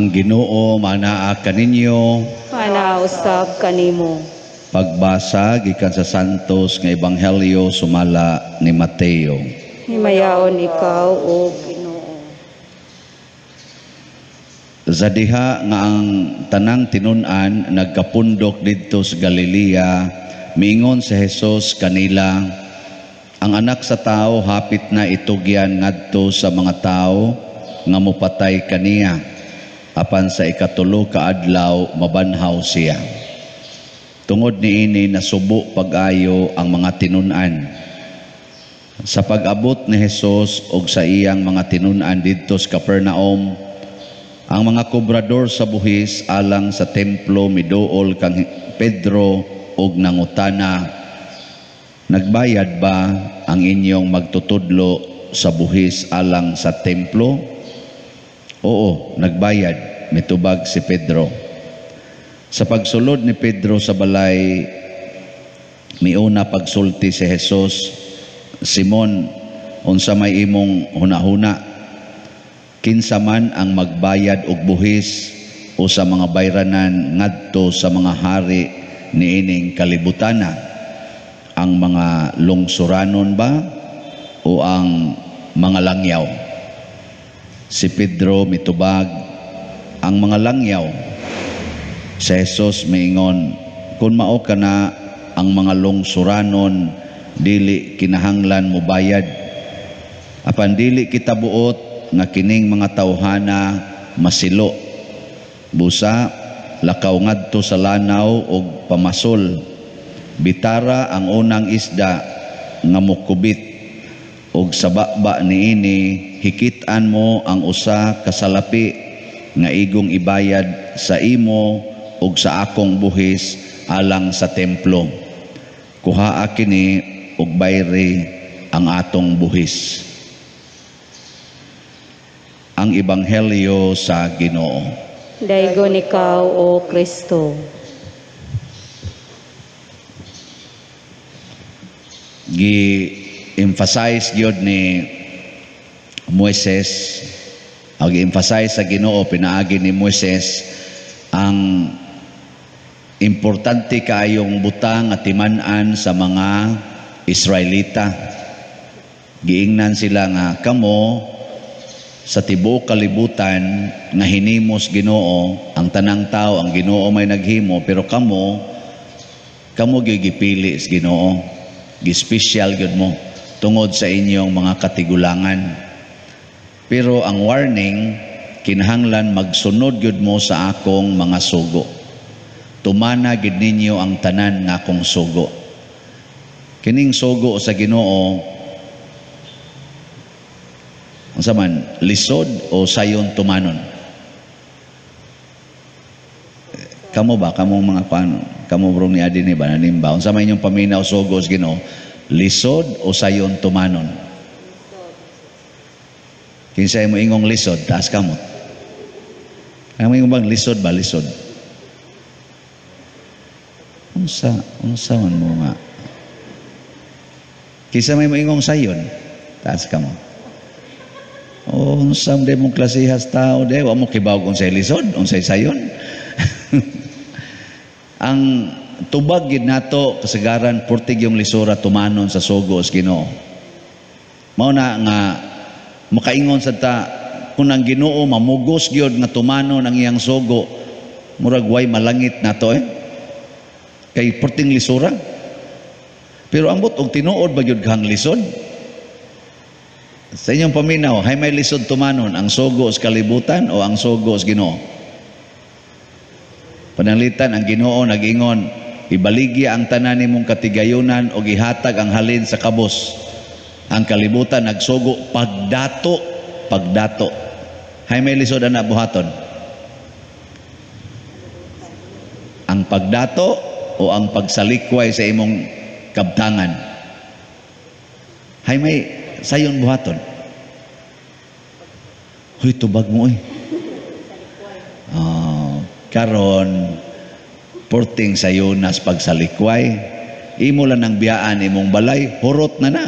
Ang Ginoo manaa kaninyo. Ana usab kanimo. Pagbasa gikan sa Santos nga Ebanghelyo sumala ni Mateo. Himayaon ikaw, o Ginoo. Sa diha nga ang tanang tinun-an nagkapundok didto sa Galilea, miingon si Jesus kanila, ang anak sa tao hapit na itugyan ngadto sa mga tawo nga mopatay kaniya, apan sa ikatulo ka adlaw mabanhaw siya. Tungod niini nasubo pag-ayo ang mga tinun-an. Sa pag-abot ni Jesus og sa iyang mga tinun-an didto sa Capernaum, ang mga kobrador sa buhis alang sa templo miduol kang Pedro og nangutana, nagbayad ba ang inyong magtutudlo sa buhis alang sa templo? Oo, nagbayad, mitubag si Pedro. Sa pagsulod ni Pedro sa balay, miuna pagsulti si Jesus, Simon, unsa may imong hunahuna? Kinsa man ang magbayad og buhis o sa mga bayranan ngadto sa mga hari niining kalibutana? Ang mga lungsuranon ba o ang mga langyaw? Si Pedro mitubag, ang mga langyaw. Si Jesus miingon, kung mao ka na ang mga lungsuranon, dili kinahanglan mo bayad. Apan dili kita buot nga kining mga tawhana masilo. Busa lakaw ngadto sa lanaw og pamasol. Bitara ang unang isda nga mokubit og sa baba niini hikit-an mo ang usa ka salapi nga igong ibayad sa imo og sa akong buhis alang sa templo. Kuhaa kini og bayri ang atong buhis. Ang Ebanghelyo sa Ginoo. Daygon ikaw, o Kristo. Gi-emphasize gyud ni Moises, o gi-emphasize sa Ginoo pinaagi ni Moises ang importante kaayong butang nga timan-an sa mga Israelita. Giingnan sila nga kamo sa tibuok kalibutan nga hinimos Ginoo ang tanang tao, ang Ginoo may naghimo, pero kamo kamo gyud gipili sa Ginoo, gi-special gyud mo tungod sa inyong mga katigulangan. Pero ang warning, kinahanglan magsunod gyud mo sa akong mga sugo. Tumana gyud ninyo ang tanan nga akong sugo. Kining sugo sa Ginoo, unsa man, lisod o sayon tumanon? Kamo ba, kamong mga kuan, kamo brong ni adi ni ba nanimba, unsa man inyong paminaw sugo sa Ginoo, lisod o sayon tumanon? Kinsay mo ingong lisod, taas kamot. Ang ingong bang lisod ba, lisod? Unsa man mo nga? Kinsa may moingong sayon, taas kamot. Oh, unsa man mong klasehas tao de, wa mo kibaw kung unsay lisod, unsay sayon. Ang tubag gid nato kasagaran purtig yung lisora tumanon sa sugo sa Ginoo. Mao na nga makaingon sad ta kung ang Ginoo mamugos gyud nga tumanon ang iyang sugo, murag way malangit nato eh. Kay purting lisura. Pero ambot og tinuod ba gyud kang lisod? Sa inyong paminaw, hay may lisod tumanon ang sugo sa kalibutan o ang sugo sa Ginoo? Pananglitan ang Ginoo nag-ingon, ibaligya ang tanan nimong katigayunan og ihatag ang halin sa kabos. Ang kalibutan nagsugo pagdato, pagdato. Hay may lisod ana buhaton? Ang pagdato o ang pagsalikway sa imong kabtangan? Hay may sayon buhaton? Huy, tubag mo eh. Oh, karon porting sayonas pagsalikway, imo lang ang biyaan imong balay, hurot na na.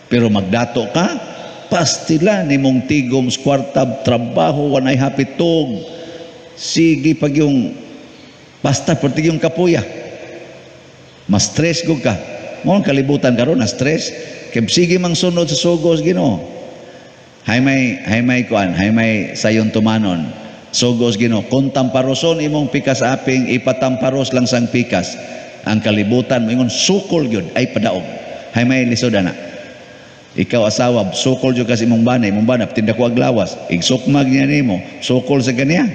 Pero magdato ka, Pastila nimong tigom sa kwarta, trabaho, wanay hapit tug. Sige pag yung basta perti yung kapuya. Ma-stress gud ka. Mo ang kalibutan karon na stress. Kay sige mang sunod sa sugos Ginoo. Hay may kuan, hay may sayon tumanon. Sugos Ginoo, kung tamparoson imong pikas aping ipatamparos lang sang pikas. Ang kalibutan moingon sukol gyud ay padaog. Hay may lisod ana. Ikaw asawa, sukol jud kasi imong bana, imong bana tinda ko aglawas, igsukmag niya nimo, sukol sa kaniya.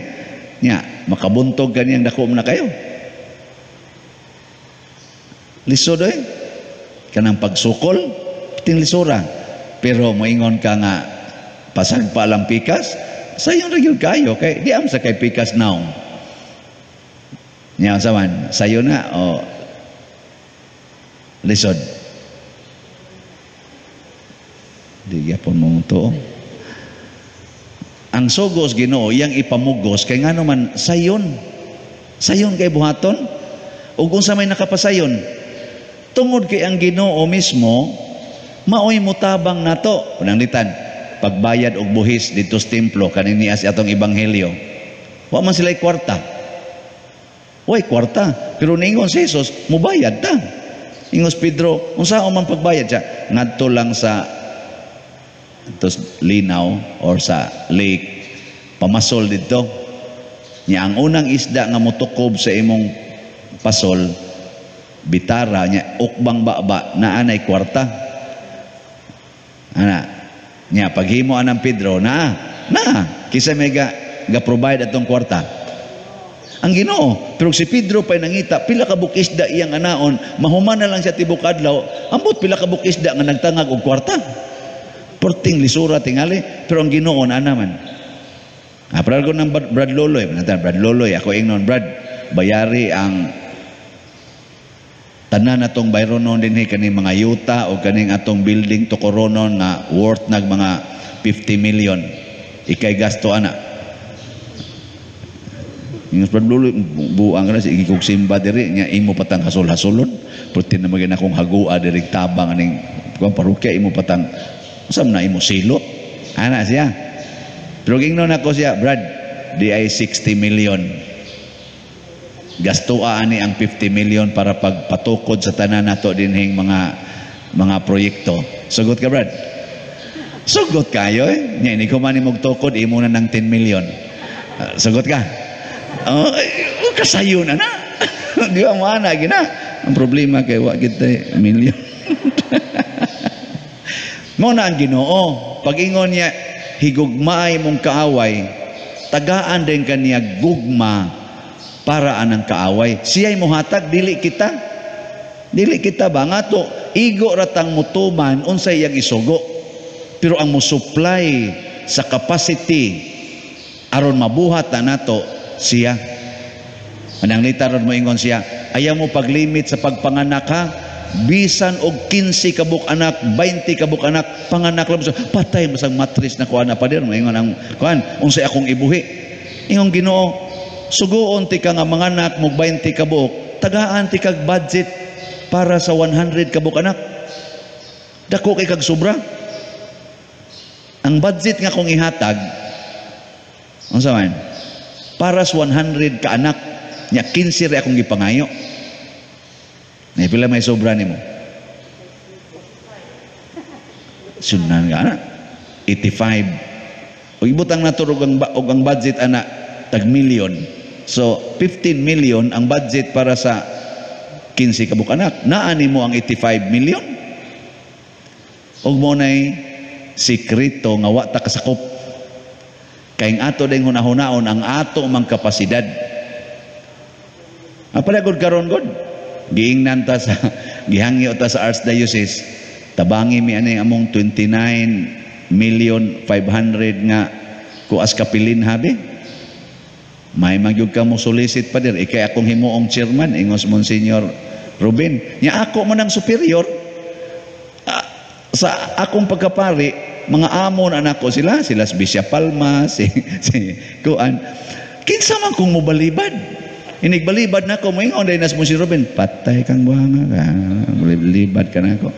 Nya, makabuntog kaniyang dako mo na kayo. Lisod oy. Kanang pagsukol, ting lisura. Pero moingon ka nga pasag pa lang pikas, sayon ra gyud kayo kay di am sa kay pikas naong. Nya unsa man, sayo na o lisod. Di gyapon mo tuo. Ang sugos Ginoo iyang ipamugos kay ngano man sayon. Sayon kay buhaton ug unsa may nakapasayon? Tungod kay ang Ginoo mismo maoy mutabang nato. Pananglitan pagbayad og buhis didto sa templo kanini as atong ebanghelyo. Wa man sila'y kwarta. Way kwarta, pero niingon si Jesus, mubayad ta. Ingos Pedro, unsa man pagbayad siya? Ngadto lang sa tos linaw or sa lake, pamasol didto. Nya ang unang isda nga motukob sa imong pasol, bitara nya ukbang baba naa nay kwarta. Ana, nya paghimo anang Pedro, naa, naa kinsa may ga provide atong kwarta? Ang Ginoo. Pero si Pedro pa'y nangita pila ka buok isda iyang anaon, mahuman na lang siya tibok adlaw, ambot pila ka buok isda nga nagtangag og kwarta. Perting lisura tingali, pero ang Ginoo naa naman. Ah, Brad ko ng Brad Loloy, Brad Loloy, ako ingnon, Brad, bayari ang tanan atong bayronon dinhi kaning mga yuta o kaning atong building to koronon nga worth nag mga 50 million. Ikay gasto ana. Ingos Brad Loloy, buang ka na sige kog simba diri nya imo patang hasol-hasolon. Perti na magin akong hagua diri tabang aning kuan parokya imo patang usam na imo silo. Ana siya. Pero gingnon ako siya, Brad, di ay 60 million. Gastoa ani ang 50 million para pagpatukod sa tanan nato dinhing mga proyekto. Sugot ka, Brad? Sugot kayo eh. Nya ini ko man imong tukod imo na ng 10 million. Sugot ka? Oh, kasayo na na. Di ba mo ana gina? Ang problema kay wa kita million. Mo na ang Ginoo. Pag-ingon niya, higugmaay mong kaaway, tagaan din kaniya gugma para anang kaaway. Siya'y muhatag, dili kita. Dili kita ba? Nga to, igo ratang mutuman, unsay iyang isugo. Pero ang musupply sa capacity, aron mabuhat na nato, siya. Mananglita ron mo ingon siya, ayaw mo paglimit sa pagpanganak ha, bisan og 15 kabuk anak, 20 kabuk anak, panganak lang so, patay masang matris na kuan na pader, moingon ang kuan, unsay akong ibuhi. Ingon Ginoo, sugoon ti ka nga manganak mo 20 kabuk, tagaan ti kag budget para sa 100 kabuk anak. Dako kay kag sobra. Ang budget nga kong ihatag, unsa man? Para sa 100 ka anak, nya 15 ra akong gipangayo. May pila may sobra nimo? Sunan ka ana. 85. O ibutang nato og ang budget ana tag million. So 15 million ang budget para sa 15 kabuk anak. Naa nimo ang 85 million. Og mo nay sikreto nga wa ta kasakop. Kay ang ato ding hunahunahon ang ato mang kapasidad. Apalagod karon god. Giingnan ta sa gihangyo ta sa Archdiocese, tabangi mi ani among 29,500,000 nga kuas kapilin habi. May magyud ka mo solicit pa dir, ikay akong himuong chairman ingos Monsignor Ruben. Nya ako man ang superior. Sa akong pagkapari, mga amo na anak ko sila, sila si Bishop Palma, si kuan. Kinsa man kung mobalibad? Inigbalibad na ako, moingon dahil nas mo si Ruben, patay kang buhanga ka, balibad ka na ako.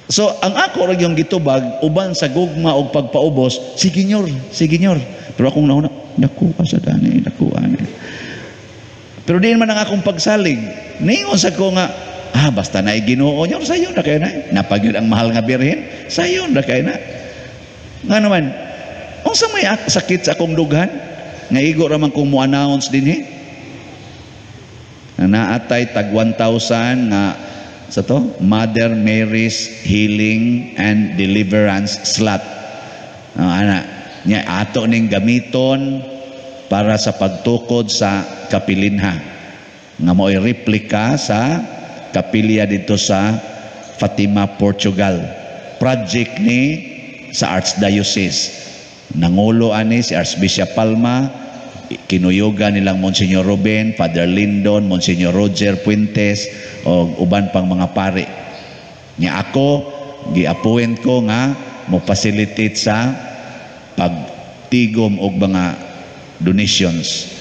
So, ang ako ra yung gitubag, uban sa gugma og pagpaubos, sige nyor, sige nyor. Pero akong nauna, naku sa dani, naku ani. Pero di man ang akong pagsalig. Ningon sa ko nga, basta na Ginoo nyor, sayon na kayo na. Napagyud ang mahal nga birhen, sayon na kayo na. Nga naman, unsa may sakit sa akong dughan? Nga igo ra man kong mo-announce dinhi. Na naatay tag 1,000 nga sa to, Mother Mary's Healing and Deliverance slot. Ana, nya ato ning gamiton para sa pagtukod sa kapilinha nga mo'y replika sa kapilya dito sa Fatima, Portugal. Project ni sa Archdiocese. Nangulo ani si Archbishop Palma, kinuyugan nilang Monsignor Ruben, Father Lindon, Monsignor Roger Puentes o uban pang mga pari. Nya ako gi-appoint ko nga mo facilitate sa pagtigom og mga donations.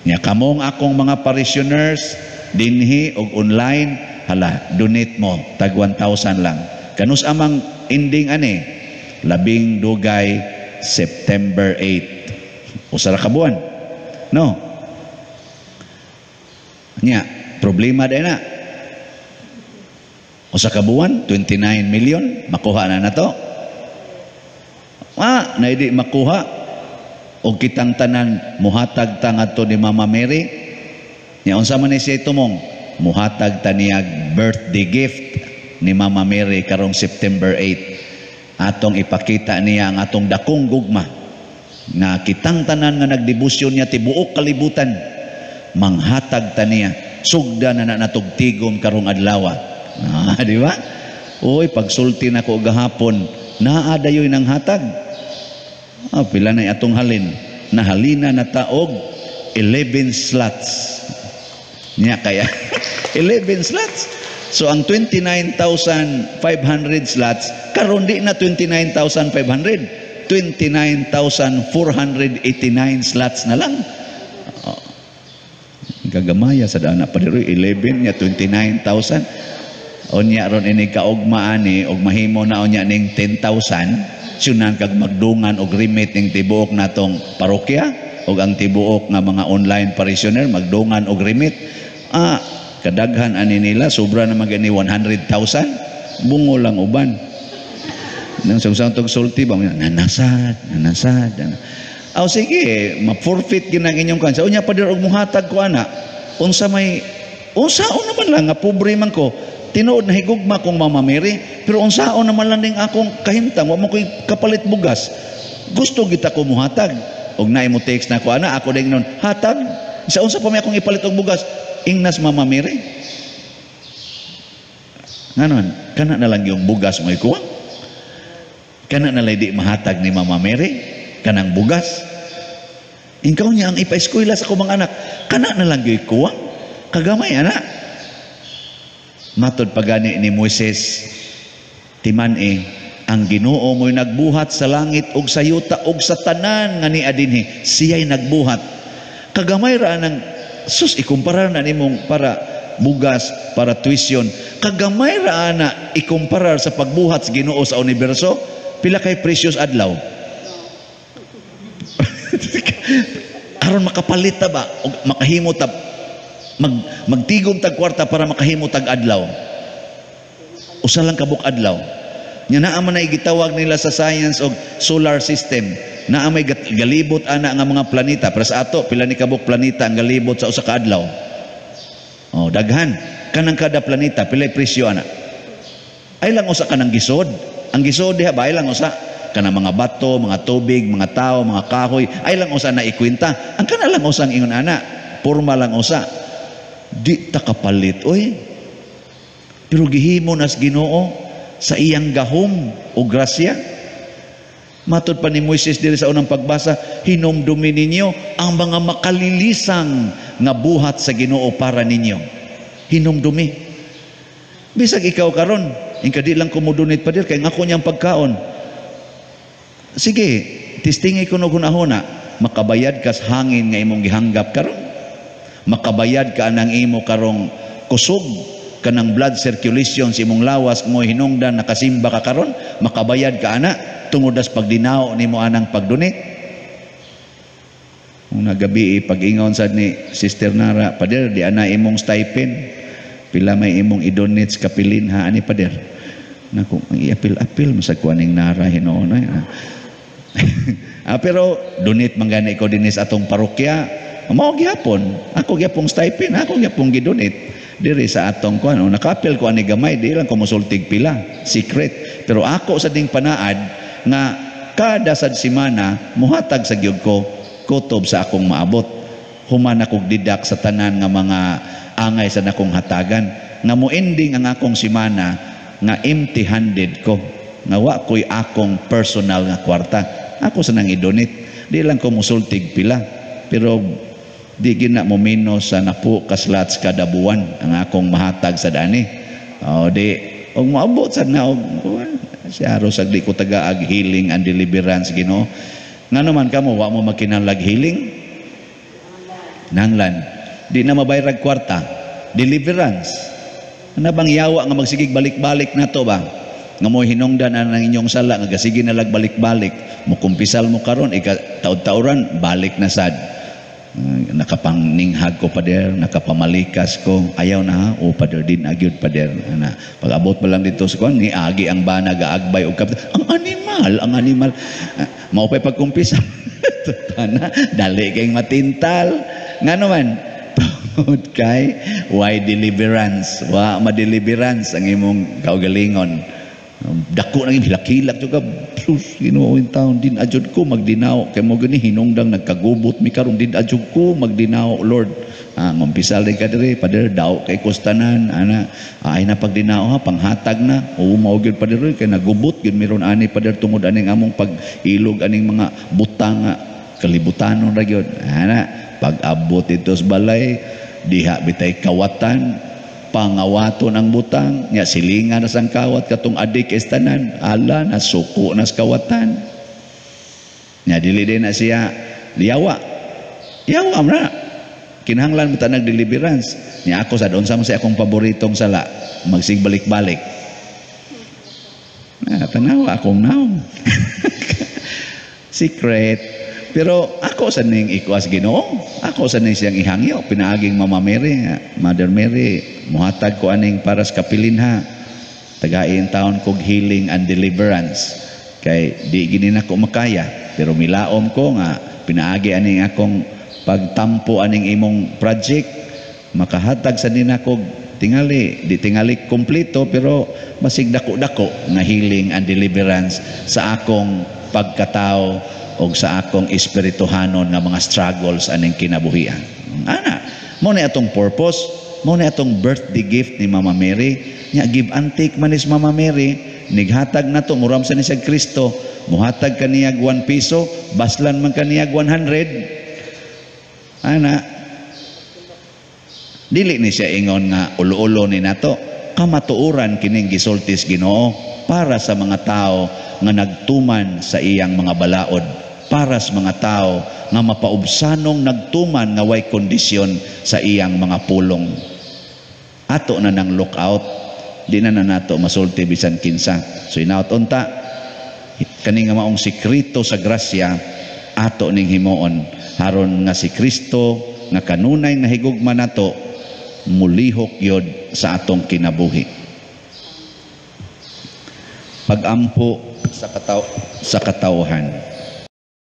Nya kamong akong mga parishioners dinhi og online, hala, donate mo tag 1,000 lang. Kanus amang ending ani? Labing dugay September 8. Usa ra ka buwan. No. Nya, problema din na. Usa ka buwan, 29 million, makuha na nato. Na di makuha. Og kitang tanan muhatag ta ngadto ni Mama Mary. Nya unsa man ni siya tumong? Muhatag ta niyag birthday gift ni Mama Mary karong September 8. Atong ipakita niya ang atong dakong gugma nga kitang tanan nga nagdebosyon niya tibuok kalibutan, manghatag ta niya, sugda na na natog tigom karong adlaw. Di ba? Uy, pagsulti nako gahapon, naa dayoy nang hatag. Pila na atong halin? Nahalina na taog 11 slots. Nya kaya 11 slots. So ang 29,500 slots karon di na 29,500, 29,489 slots na lang. Oh. Gagamaya sa dana pa diri 11 nya 29,000. Unya ron ini kaugma ani og mahimo na unya ning 10,000, syunan kag magdungan og remit ning tibuok natong parokya og ang tibuok nga mga online parishioner magdungan og remit. Kadaghan ani nila, sobra na magani 100,000, bungo lang uban. Nang sa tog sulti ba nanasad, nanasad. Aw sige, ma-forfeit gid ang inyong kansa. Unya pa dir og muhatag ko ana. Unsa may unsaon naman lang nga pobre man ko. Tinuod na higugma kong Mama Mary, pero unsaon naman lang ning akong kahimtang, wa mo koy kapalit bugas. Gusto kita ko muhatag. Og naay mo text na ko ana, ako ding nun, hatag. Sa unsa pa may akong ipalit og bugas? Ingnas Mama Mary. Nganon, kana na lang yung bugas mo ikuha. Kana na lang di mahatag ni Mama Mary, kanang bugas. Ikaw niya ang ipa-eskwela sa akong mga anak, kana na lang yung ikuha. Kagamay, anak. Matod pagani ni Moises, timan-e, ang Ginoo mo'y nagbuhat sa langit ug sa yuta ug sa tanan nga niya dinhi, siya'y nagbuhat. Kagamay ra nang sus ikumpara na nimong para bugas, para tuition. Kagamay ra na ikumparar sa pagbuhat sa Ginoo sa universo, pila kay precious adlaw. Aron makapalit ta ba og makahimo ta magtigom tag kwarta para makahimo tag adlaw. Usa lang kabuk adlaw. Nya naa man ay gitawag nila sa science og solar system. Naa may galibot ana nga mga planeta. Pero sa ato pila ni kabuk planeta ang galibot sa usa ka adlaw. Oh, daghan kanang kada planeta pilay presyo ana. Ay lang usa kanang gisod. Ang gisod diha ba ay lang usa kanang mga bato, mga tubig, mga tao, mga kahoy, ay lang usa na ikwenta. Ang kana lang usang ingon ana, porma lang usa. Di ta kapalit oy. Pero gihimo nas Ginoo sa iyang gahom o grasya. Matod pa ni Moises diri sa unang pagbasa, hinumdumi ninyo ang mga makalilisang nga buhat sa Ginoo para ninyo. Hinumdumi. Bisag ikaw karon, ingka di lang kumudunit pa dir kay ngako niyang pagkaon. Sige, testingi ko no hunahuna, makabayad kas hangin nga imong gihanggap karon. Makabayad ka anang imo karong kusog Kanang blood circulation sa imong lawas mo hinungdan nakasimba ka karon, makabayad ka ana tungod sa pagdinao nimo anang pag-donate. Kung nagabi pag-ingon sad ni Sister Nara, "Pader, di ana imong stipend, pila may imong i-donate sa kapilin ha ani, pader?" Naku, ang iapil-apil masag ko aning Nara hinuon ay. Pero donate man gani ko dinhi sa atong parokya. Mao gihapon, ako gyapong stipend, ako gyapong gi-donate diri sa atong kuan. O, nakapil ko ani gamay, di lang ko mosultig pila, secret. Pero ako sa ding panaad nga kada sad semana muhatag sa gyud ko kutob sa akong maabot. Human akong deduct sa tanan nga mga angay sa nakong hatagan nga mo ending ang akong semana nga empty-handed ko, nga wa ko'y akong personal nga kwarta. Ako sa nang i-donate, di lang ko musultig pila, pero di gina mo menos sa napo ka slots kada buwan ang akong mahatag sa dani. O di og moabot sad na og siya aros di ko tagaag healing and deliverance, Ginoo. Ngano man kamo wa mo magkinahanglag healing? Nanglan di na mabayrag kwarta. Deliverance, ana bang yawa nga magsigig balik-balik na to ba, nga mo hinungdan ang inyong sala nga gasige na lag balik-balik, mo kumpisal mo karon, ika taud-tauran balik na sad. Nakapangninghag ko, pader, nakapamalikas ko, ayaw na ha, o pader, din agyud, pader, ana. Pag abot pa lang dito sa kuan, ni agi ang bana gaagbay og ang animal, ang animal. Mao pay pagkumpisa. Tana, dali kay matintal. Ngano man? Tungod kay why deliverance, wa ma-deliverance ang imong kaugalingon. Dako nang hilak-hilak juga, sus, Ginoo in taon, din ajud ko magdinaw kay mo gani hinungdang nagkagubot mi karon, din ajud ko magdinaw, Lord. Ngumpisal din ka diri, pader, daw kay kustanan ana, ay na pagdinaw ha, panghatag na. O mao gyud, pader, kay nagubot gyud miron ani, pader, tungod aning among pag-ilog aning mga butang nga kalibutanon ra gyud ana. Pag-abot dito sa balay, diha bitay kawatan, pangawaton ang butang nya, silingan na sang kawat katong adik estanan, ala na suko na sa kawatan nya, dili din na siya liyawa yawa man na. Kinahanglan mo ta nag-deliverance nya. Ako sa doon sa sa akong paboritong sala, magsigbalik-balik na, tanawa akong naong secret. Pero ako sa ning ikuas Ginoo, ako sa ning siyang ihangyo pinaaging Mama Mary, Mother Mary, muhatag ko aning para sa kapilin ha. Tagain taon kog healing and deliverance. Kay di gini nako makaya, pero milaom ko nga pinaagi aning akong pagtampo aning imong project, makahatag sa din ako tingali, di tingali kompleto, pero basig dako-dako nga healing and deliverance sa akong pagkatao og sa akong espirituhanon nga mga struggles aning kinabuhian. Ana, mo ni atong purpose, mo ni atong birthday gift ni Mama Mary. Nya give and take man is Mama Mary, nighatag na to, muram sa ni siya Kristo, muhatag kaniyag 1 piso, baslan man kaniyag 100. Ana, dili ni siya ingon nga ulo-ulo ni nato. Kamatuoran kining gisultis Ginoo para sa mga tao nga nagtuman sa iyang mga balaod, para sa mga tao nga mapaubsanong nagtuman nga way kondisyon sa iyang mga pulong. Ato na nang look out, di na na nato masulti bisan kinsa. So inaot unta kani nga maong sekreto sa grasya ato ning himuon haron nga si Kristo nga kanunay nga higugma nato mulihok yod sa atong kinabuhi. Pagampo sa katawhan.